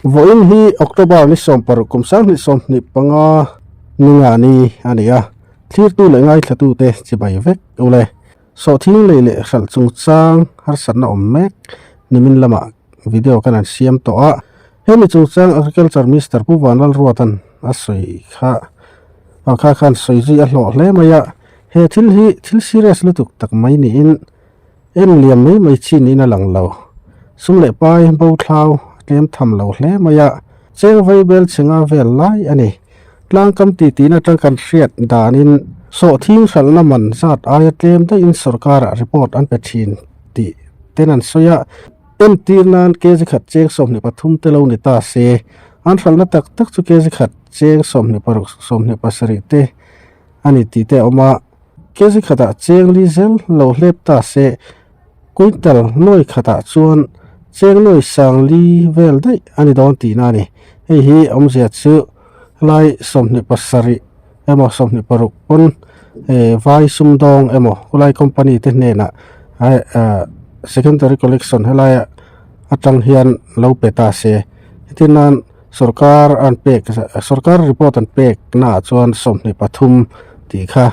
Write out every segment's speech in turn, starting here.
Vawiin hi October ni 16 kum 2025 ninga ni a ni a, thlirtu leh ngaithlatute chibai vek ule. Sawhthing lei leh hralh chungchang harsatna awm mek nimin lamah video kan an siam tawh a, hemi chungchang Agriculture Minister Pu Vanlalruata'n a sawi kha a kha khan sawi zui a hlawh hle mai a, he thil hi thil serious lutuk tak mai niin en liam mai mai chi niin a lang lo. Sum leh pai bo thlau a tlem tham lo hle mai a, cheng vei bel chhenga vel lai a ni. Tlangkam titi na atang kan hriat danin sawhthing hralhna man zat aia tlem daihin sorkarah report an pe thin tih ten an sawi a. Entir nan kg khat cheng 23 te lo ni ta se, an hralhna tak tak chu kg khat cheng 26 27 te a ni tih te a awm a. Kg khatah cheng li zel lo hlep ta se, quintal nuai khatah chuan cheng nuai sang li vel daih a ni dawn tihna a ni. Hei hi awmzia chu helai 27 emaw 26 pawn vai sumdawng emaw khulai company te hnenah secondary collection helaia atang hian lo pe ta se. Heti nan sorkar an pek sorkar report an pek naah chuan 23 tih kha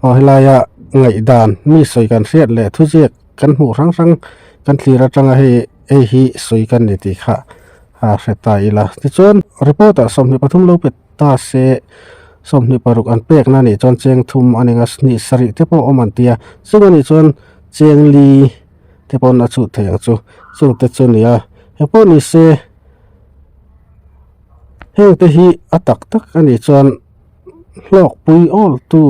aw helaia ngaihdan mi sawi kan hriat leh thuziak kan hmuh hrang hrang kan thlir atanga hei hei hi sawi kan ni tih kha a hre ta ila. Tichuan report ah 23 lo pe ta se 26 an pek na nih chuan cheng thum a ni nga hnih sarih te pawh awm an ti a, chung anih chuan cheng li te pawn a chhuh thei ang chu chung te chu nia he pawh ni se heng te hi a tak tak anih chuan hlawk pui awl tu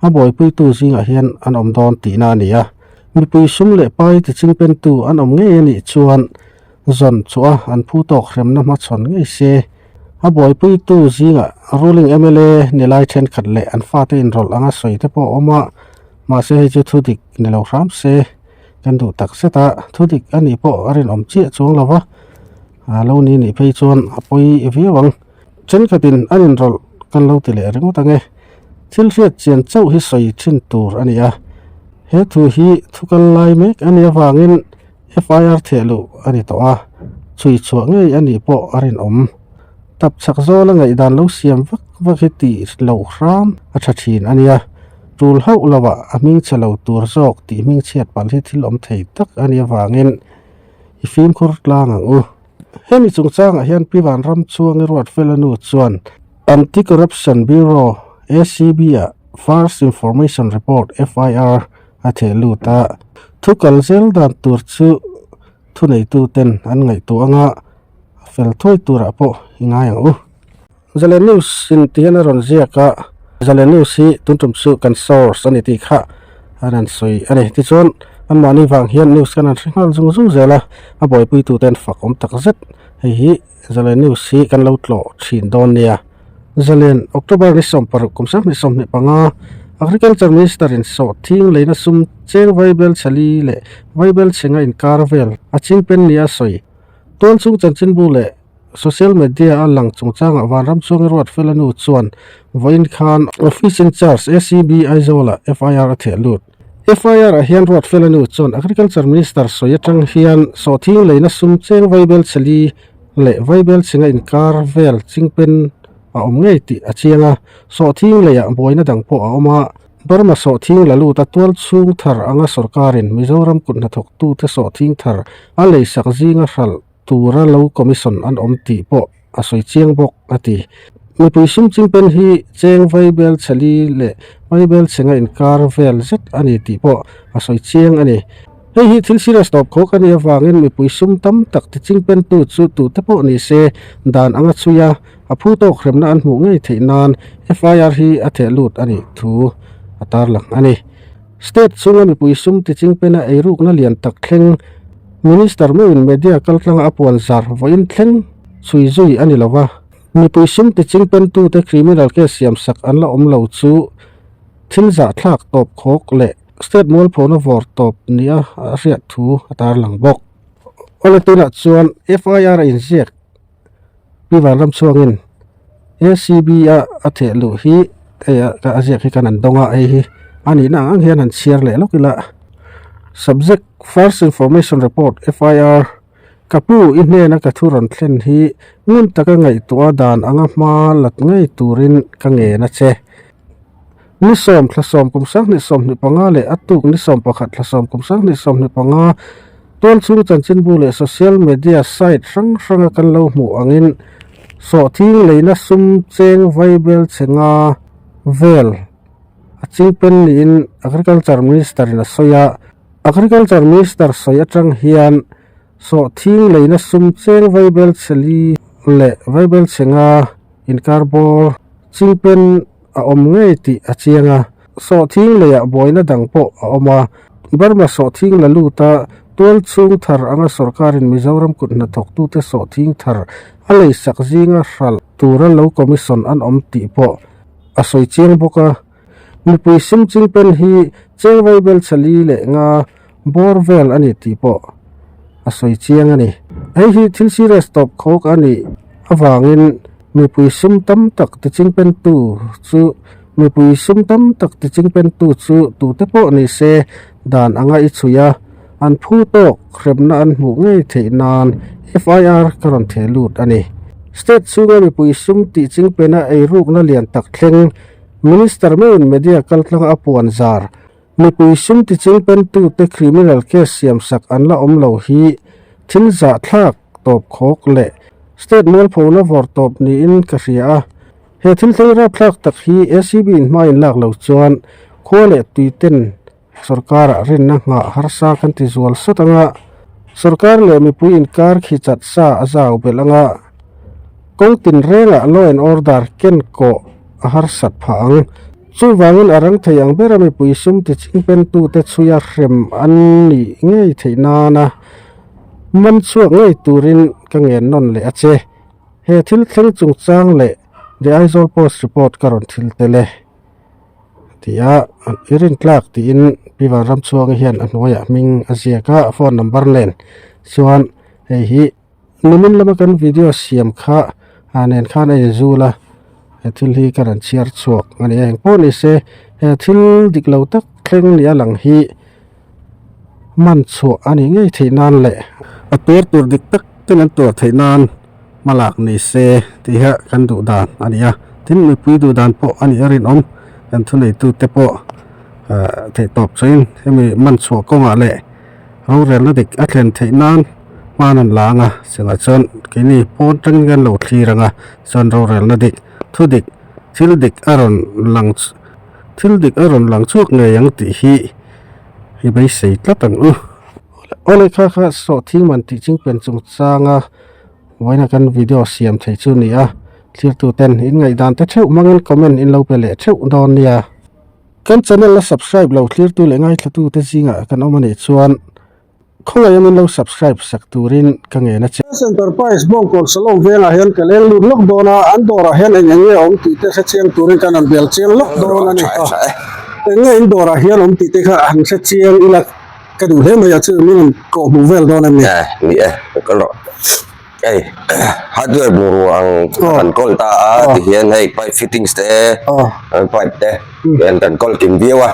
a buaipui tu zingah hian an awm dawn tihna a ni a, mipui sum leh pai ti chingpen tu an awm ngei anih chuan zawn chhuah a an phu tawk hremna hmachhawn ngei se. A buaipui tu zingah ruling mla ni lai thenkhat leh an fate inrawlh anga sawi te pawh a awm a, mahse hei chu thu dik ni lo hram se kan duh tak zet a, thu dik a nih pawh a rinawm chiah chuang lo va, a lo ni nih phei chuan a pawi viau ang. Thenkhatin an inrawlh kan lo ti leh ringawt ang e. Thil hriat chian chauh hi sawi thin tur a ni a, he thu hi thu kal lai mek a nih avangin FIR theh luh a ni tawh a, chhui chhuah ngei a nih pawh a rinawm. Tap chak zawla ngaihdan lo siam vak vak hi tih loh hram a tha thin a nia. Tul hauh lovah a hming chhe lo tur zawk tih hming chhiat palh hi thil awm thei tak a nih avangin i fimkhur tlang ang u. Hemi chungchangah hian Pi Vanram Chuangi Ruatfela nu chuan Anti-Corruption Bureau, ACB, ah First Information Report, FIR, a theh lut a. Thu kal zel dan tur chu thuneituten an ngaihtuah anga a fel thuai turah pawh i ngai ang u. Zalen News in ti hian a rawn ziak a, Zalen News hi tun tum chu kan source a ni tih kha an han sawi a ni. Tichuan anmahni vang hian news kan han hre nghal zung zung zel a, a buaipuitute an fak awm tak zet. Hei hi Zalen News hi kan lo tlawh thin dawn nia. Zalen October ni 16 kum 2025 Agriculture Minister in sawhthing leina sum cheng vaibel chhali leh vaibel chhenga inkar vel a chingpen nia sawi. Tualchhung chanchinbu leh Social media a lang chungchangah Vanram Chuangi Ruatfela nu chuan vawiin khan Office in Charge ACB Aizawl-ah FIR a theh lut. FIR ah hian Ruatfela nu chuan Agriculture Minister sawi atang hian sawhthing leina sum cheng vaibel chheli leh vaibel chhinga inkar vel chingpen a awm ngei tih a chiang a, sawhthing leiah buaina dang pawh a awm a. Burma sawhthing la lut a tual chhung thar anga sorkarin Mizoram kut hnathawktute sawhthing thar a leisak zinga hralh tura lo commission an awm tih pawh a sawi chiang bawk a ti. Mipui sum chingpen hi cheng vaibel chheli leh vaibel chhenga inkar vel zet a ni tih pawh a sawi chiang a ni. Hei hi thil serious tawp khawk a nih avangin mipui sum tam tak ti chingpentu chu tute pawh ni se dan anga chhui a, a phu tawk hremna an hmuh ngei theih nan FIR hi a theh lut a nih thu a tarlang a ni. State chhunga mipui sum ti chingpena eirukna lian tak thleng Minister meuhin media kaltlanga a puan zar vawiin thleng chhui zui a ni lo va. Mipui sum ti chingpentute criminal case siamsak an la awm lo chu thil zahthlak tawp khawk leh state mualphona vawr tawp nia a hriat thu a tarlang bawk. Awle tunah chuan FIR a inziak Pi Vanramchhuangin ACB a a theh luh hi hei a a ziak hi kan han dawng a hei hi a nihna ang ang hian han chhiar leh lawk ila subject first information report FIR. Ka pu, i hnena ka thu rawn thlen hi ngun taka ngaihtuah dan anga hma lat ngei turin ka ngen a che. Ni sawm thla sawm kum sanghnih 25 leh a tuk ni 11 thla sawm kum sanghnih 25 tualchhung chanchinbu leh social media site hrang hranga kan lo hmuh angin sawhthing leina sum cheng vaibel chhe nga vel a chingpen niin Agriculture Minister in a sawi a. Agriculture Minister sawi atang hian sawhthing leina sum cheng vaibel chhe li leh vaibel chhe nga inkar bawr chingpen a awm ngei tih a chiang a. Sawhthing leiah buaina dang pawh a awm a, Burma sawhthing la lut a, tual chhung thar anga sorkarin Mizoram kut hnathawktute sawhthing thar a leisak zinga hralh tura lo commission an awm tih pawh a sawi chiang bawk a. Mipui sum chingpen hi cheng vaibel chali leh nga bawr vel a ni tih pawh a sawi chiang a ni. Hei hi thil serious tawp khawk a nih avangin mipui sum tam tak ti chingpentu chu mipui sum tam tak ti chingpentu chu tute pawh ni se dan anga i chhui a, an phu tawk hremna an hmuh ngei theih nan FIR ka rawn theh lut a ni. State chhunga mipui sum tih chingpena eirukna lian tak thleng Minister meuhin media kaltlanga a puan zar Mipui sum tichingpentute criminal case siamsak an la awm lo hi thil zahthlak tawp khawk leh state mualphona vawr tawp niin ka hria a. He thil thleng rapthlak tak hi ACB in hma in lak lo chuan khua leh tui ten sorkarah rinna nghah harsa kan ti zual sawt anga sorkar leh mipui inkar khi chat sa a zau belh anga kawng tinrengah law and order ken kawh a harsat phah ang. Chuvangin a rang thei ang bera mipui sum tichingpentute chhuia hrem an nih ngei theih nana man chhuak ngei turin ka ngen nawn leh a che. He thil thleng chungchang leh The Aizawl Post report ka rawn thil tel e ti a, i rintlak tiin Pi Vanramchhuangi hian a hnuaiah hming a ziak a, phone number nen chuan hei hi Nimin lama kan video siam kha ah nen khan a inzul a, he thil hi ka rawn chhiar chhuak a ni a, engpawh ni se he thil dik lo tak thleng ni a lang hi man chhuah a nih ngei theih nan leh a tuar tur dik tak ten an tuar theih nan hma lak ni se tih hi kan duh dan a ni a, tin mipui duh dan pawh a nih a rinawm kan thuneitute pawh ah theihtawp chuain hemi man chhuah kawngah leh. Rorelna dik a thlen theih nan hman an la ang a, chungah chuan keini pawn tangin kan lo thlir ang a, chuan rorelna dik, thu dik, thil dik a rawn lang thil dik a rawn lang chhuak ngei ang tih hi i beisei tlat ang u. Awle kha kha sawhthing man tih chingpen chungchanga vawiina kan video siam thei chu ni a, thlirtuten in ngaihdan te theuh hmangin comment in lo pe leh theuh dawn nia. Kan channel la subscribe lo thlirtu leh ngaithlatu te zingah kan awm a nih chuan khawngaih amin lo subscribe sak turin ka ngen a che. Enterprise Bawngkawn Salom vengah hian ka leng lut lawk dawn a, an dawrah hian eng eng nge awm tih te hre chiang turin kan han bel chiang lawk dawn a ni. Eng nge in dawrah hian awm tih te kha han hre chiang ila ka duh hle mai a, chu min rawn kawh hmuh vel dawn a ni. Ni e, ka kal rawh. Hei hardware bungrua ang kan kawl ta a tihian hei pipe fittings te pipe te hian kan kawl kim viau a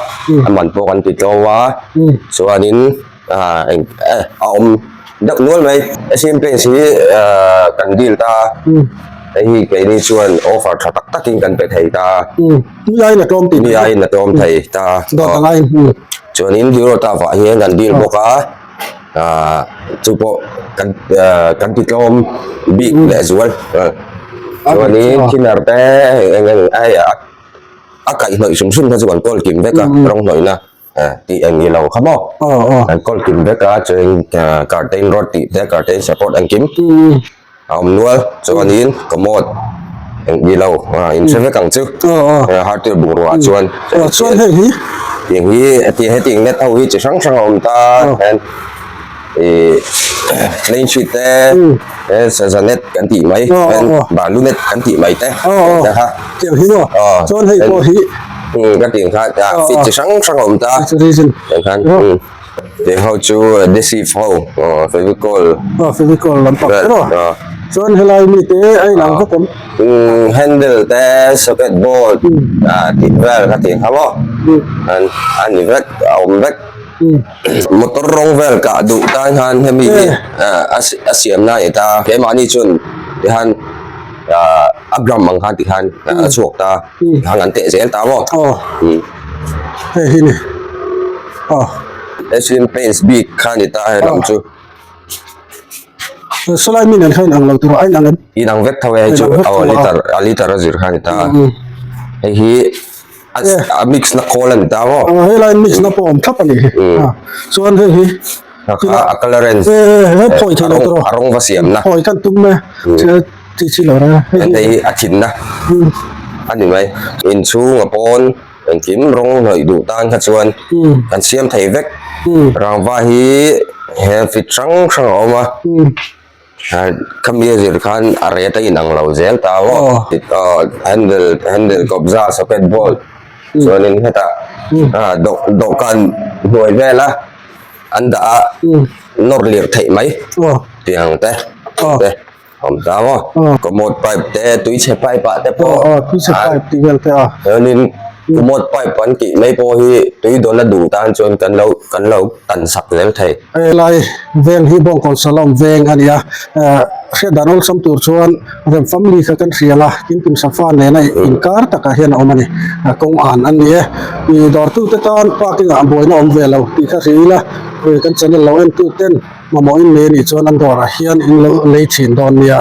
a man pawh kan ti tlawm a chuanin ah eng eh a awm deuh nual mai Asian Paints hi ah kan deal ta hei hi keini chuan offer tha tak takin kan pe thei ta ni aiin a tlawm ni aiin a tlawm thei ta chuanin hero ta vah hian kan deal bawk a. Ahh chu pawh kan ahh kan ti tlawm bik leh zual chuanin thinner te eng eng ai a a kaihhnawih hrim hrim kha chu kan kawl kim vek a rawng hnawihna tih eng ni lo kha maw kan kawl kim vek a chuan curtain rod tih te curtain support engkim a awm nual chuanin commode eng ni lo ah in hre vek ang chu hardware bungrua ah chuan chuan hei hi tiang hi heti hetiang net ho hi chi hrang hrang a awm ta hian ih plain sheet te saza net kan tih mai hian balu net kan tih mai te te kha tiang hi maw chuan hei pawh hi ka tih ang khan fit chi hrang hrang a awm ta tiang khan. Tiang ho chu adhesive ho aw fevicol aw fevicol lampang te maw chuan helai mi te a inang vek awm handle te socket board ah tih vel kha tih kha maw an a ni vek a awm vek. Motor rawng vel kah duh tan khan hemi hi a siam na a ni ta. Keimahni chuan tikhan a gram ang khan tikhan a chhuak ta. Tikhan kan teh zel ta maw. Aw. Hei hi ni. Aw. Asian Paints bik kha a ni ta he lam chu. Sawlai mi nen khan inang lo tur a inang em? Inang vek tho e hei chu aw liter a liter a zir kha a ni ta. Hei hi a mix na khawl a ni ta maw? Aw helai mix na pawh a awm thlap a ni hi. Chuan hei hi a colorant he phawi thei lo tur a rawng va siam na. Phawi kan tum e chi chi lo reng a. Hei hi a thin na a ni mai. Inchhung a pawn Engkim rawng hnawih duh tan kha chuan kan siam thei vek. Rangva hi he fit hrang hrang a awm a, khami a zir khan a rate a inang lo zel ta maw? Handle handle kawpza socket bolt chuanin hetah dawhkan hnuai vela an dah a nawr lirh theih mai tiang te te. Awm ta maw? Commode pipe te, tuichhe pipe ah te pawh. Aw, tuichhe pipe tih vel te a. Chuanin commode pipe an tih mai pawh hi tui dawn a duh tan chuan kan lo kan lo tan sak zel thei. Helai veng hi Bawngkawn Salom veng a ni a, hriat dan awlsam tur chuan Rem family kha kan hria la, Kimkim Safa nena inkar takah hian a awm a ni, kawng an an ni e. Dawrtute tan parking ah buaina awm ve lo tih kha hria ila, kan channel lo entu ten. Mamawh in nei a nih chuan an dawrah hian in lo lei thin dawn nia.